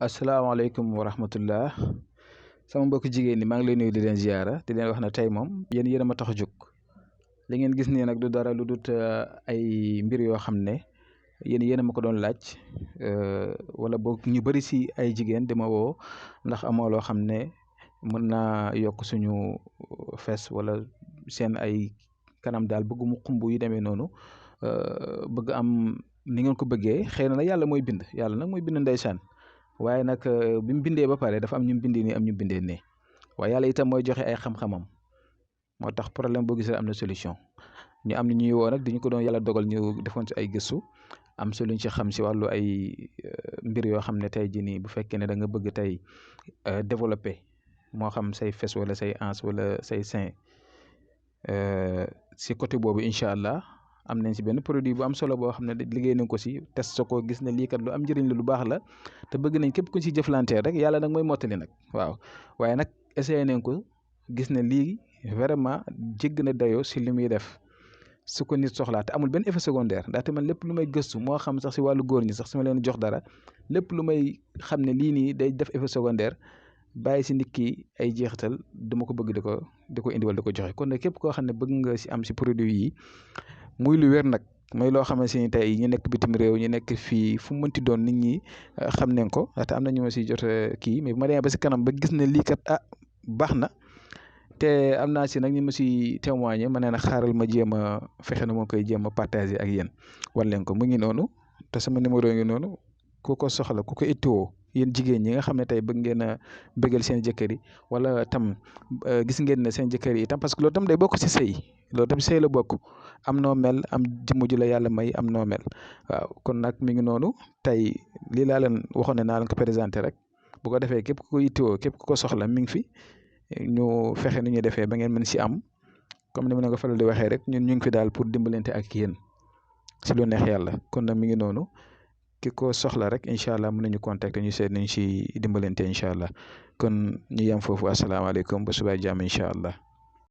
asalaamaaleykum wa rahmatullah sama mbokk jigéen ñi maa ngi lay nuyu di leen ziara di leen wax ne tey moom yéen a ma tax a jóg li ngeen gis nii nag du dara lu dut ay mbir yoo xam ne yéen a ma ko doon laaj wala boog ñu bëri si ay jigéen di ma woo ndax amoo loo xam ne mën naa yokk suñu fees wala seen ay kanam daal bëgg mu xumb yu demee noonu bëgg am ni ngeen ko bëggee xëy na nag yàlla mooy bind yàlla nag mooy bind ndeysaan waaye nag bi mu bindee ba pare dafa am ñu bindee nii am ñu bindee ne waaye yàlla itam mooy joxe ay xam-xamam moo tax problème boo gisee am na solution ñu am ni ñuy woo nag dañu ko doon yàlla dogal ñu defoon si ay gëstu am si luñ ci xam si wàllu ay mbir yoo xam ne tey jii nii bu fekkee ne da nga bëgg tey développer moo xam say fes wala say hanche wala say sein si côté boobu incha allah am nañ si benn produit bu am solo boo xam ne liggéey nañ ko si test ko gis ne lii kat lu am njëriñ la lu baax la te bëgg nañ képp ku si jëflantee rek yàlla nag mooy mottali nag waaw waaye nag essayé nañ ko gis ne lii vraiment jégg na dayoo si li muy def su ko nit soxlaa te amul benn effet secondaire ndaxte man lépp lu may gëstu moo xam sax si wàllu góor ñi sax su ma leen jox dara lépp lu may xam ne lii nii day def effet secondaire bàyyi si nit ki ay jeexital duma ko bëgg di ko indiwal di ko joxe kon nag képp koo xam ne bëgg nga si am si produit yi muy lu wér nag mooy loo xamante ni tey ñu nekk bitim réew ñu nekk fii fu mu mënti doon nit ñi xam nañ ko te am na ñu ma si jot kii mais bu ma demee ba si kanam ba gis ne lii kat baax na te am naa si nag ñu ma si témoigner ma ne nag xaaral ma jéem a fexe na moo koy jéem a partager ak yéen wan leen ko mu ngi noonu te sama numéro ngi noonu ku ko soxla ku ko ittiwoo yéen jigéen ñi nga xam ne tey bëgg ngeen a bëggal seen jëkkër yi wala tam gis ngeen ne seen jëkkër yi tam parce que loolu tam day bokk si sëy loolu tam sëy la bokk am noo mel am jëmm ju la yàlla may am noo mel waaw kon nag mi ngi noonu tey lii laa leen waxoon ne naa leen ko présenté rek bu ko defee képp ku ko yittewoo képp ku ko soxla mi ngi fi ñu fexe ni ñuy defee ba ngeen mën si am comme ni ma leen ko faral di waxee rek ñun ñu ngi fi daal pour dimbalante ak yéen si lu neex yàlla kon nag mi ngi noonu ki ko soxla rek incha allah mën nañu contacter ñu seet nañ si dimbalante incha allah kon ñu yem foofu asalaamaaleykum ba suba jàmm incha allah.